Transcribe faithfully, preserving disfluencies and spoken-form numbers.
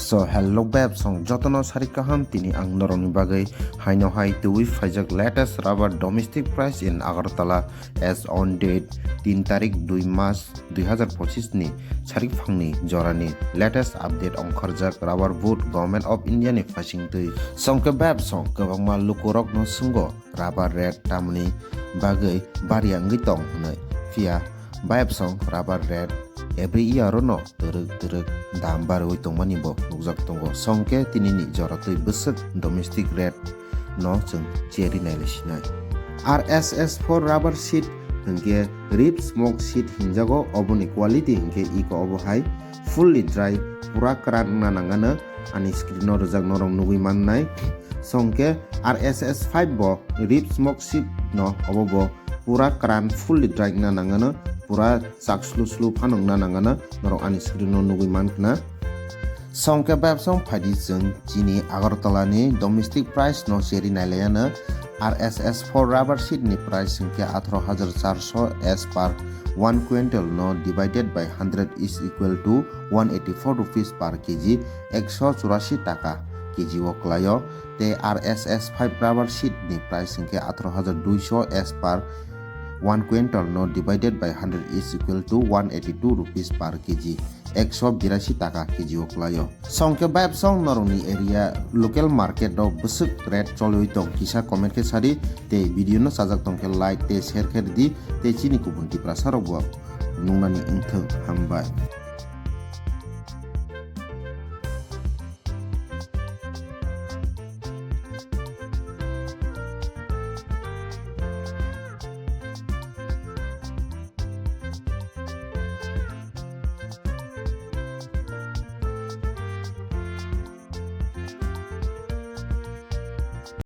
So hello beb song jotono sarik kaham, tini ang norokni bagwi haino hai twi phaijak latest rubber domestic price in Agartala as on date tin tarik dui mas dui hazar pochis ni sarik phangni jorani latest update ongkhorjak rubber board Government of India ni phaising twi. Songke beb song kwbangma lukurokno swngo rubber rate tamni bagwi bari wngwi tong hwnwi, phiya beb song rubber rate every year no twrwk twrwk dam barwi tongmani bo nukjak tongo. Songke tinini jora twi bwswk domestic rate no chwng cheri nailaisinai. R S S four rubber sheet hwnkhe rib smoke sheet hinjago, oboni quality hwnkhe iko obo hai fully dry, pura kwran wngna nangano, ani screen o rijak norok nugwi mannai. Songke R S S five bo rib smoke sheet no obo bo pura kwran fully dry wngna nangano, pura chak slu slu phano wngna nangano, norok ani screen o nugwi mankha na. Songke beb song phaidi chwng chini Agartala ni domestic price no cheri nailaiano. R S S four rubber sheet ni price hwnkhe atharo hajar charso as per one quintal no divided by hundred is equal to one eighty four rupees per kg, ekso churasi taka kg o kwlaio. Tei R S S five rubber sheet ni price hwnkhe atharo hajar duiso as per one quintal no divided by hundred is equal to one eighty two rupees per kg, ekso birasi taka kg o kwlaio. Songke beb song norokni area local market o bwswk rate choliwi tong kisa comment khe sadi, tei video no chajak tongkhe like tei share khe ridi, tei chini kubun Tiprasa rok bo nungnani wngthung, hambai.